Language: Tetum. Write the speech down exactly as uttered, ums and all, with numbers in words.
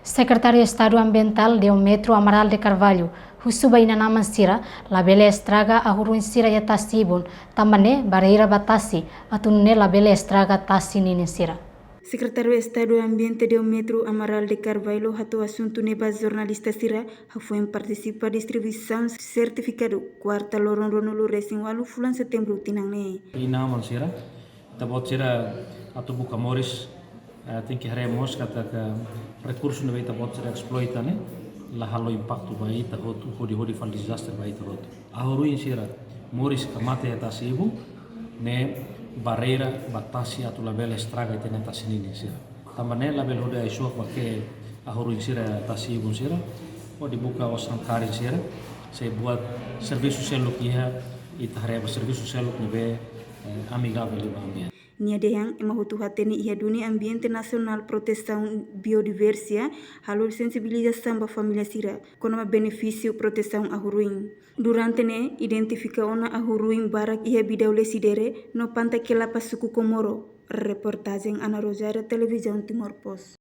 Sekretáriu Estadu Ambientál Deometrio Amaral de Carvalho husu ba inan-aman sira labele estraga ahu-ruin sira iha tasi-ibun, tanba ne'e barreira ba tasi, atu nune'e labele estraga tasi ninin sira. Sekretáriu Estadu Ambiente Deometrio Amaral de Carvalho hato'o asuntu ne'e ba jornalista sira hafoin partisipa distribuisaun sertifikadu, kuarta loron ruanulu-resin-ualu fulan Setembru tinan ne'e. Inan-aman sira, ita-boot sira atu buka moris, eh, tenke haree mós katak rekursu ne'ebé ita-boot sira esploita ne'e la halo impaktu ba ita hotu, hodi, hodi fali dezastre ba ita hotu. Ahu-ruin sira moris ka mate iha tasi-ibun ne'e barreira ba tasi atu labele estraga ita-nia tasi ninin sira. Tanba ne'e labele hodi ai-suak ba ke'e ahu-ruin sira tasi-ibun sira, hodi buka osan karin sira, sei buat servisu seluk iha, ita haree ba servisu seluk ne'ebé, eh, amigavel ba ambiente. Nia dehan ema hotu hatene iha duni ambiente nasionál, protesaun biodiversidade, halo sensibilizasaun ba família sira kona-ba benefísiu protesaun ahu-ruin. Durante ne'e identifika ona ahu-ruin barak iha Bidau Lecidere no Panta Kelapa, suku Comoro. Reportajen Ana Rosário, Televizaun Timor Post.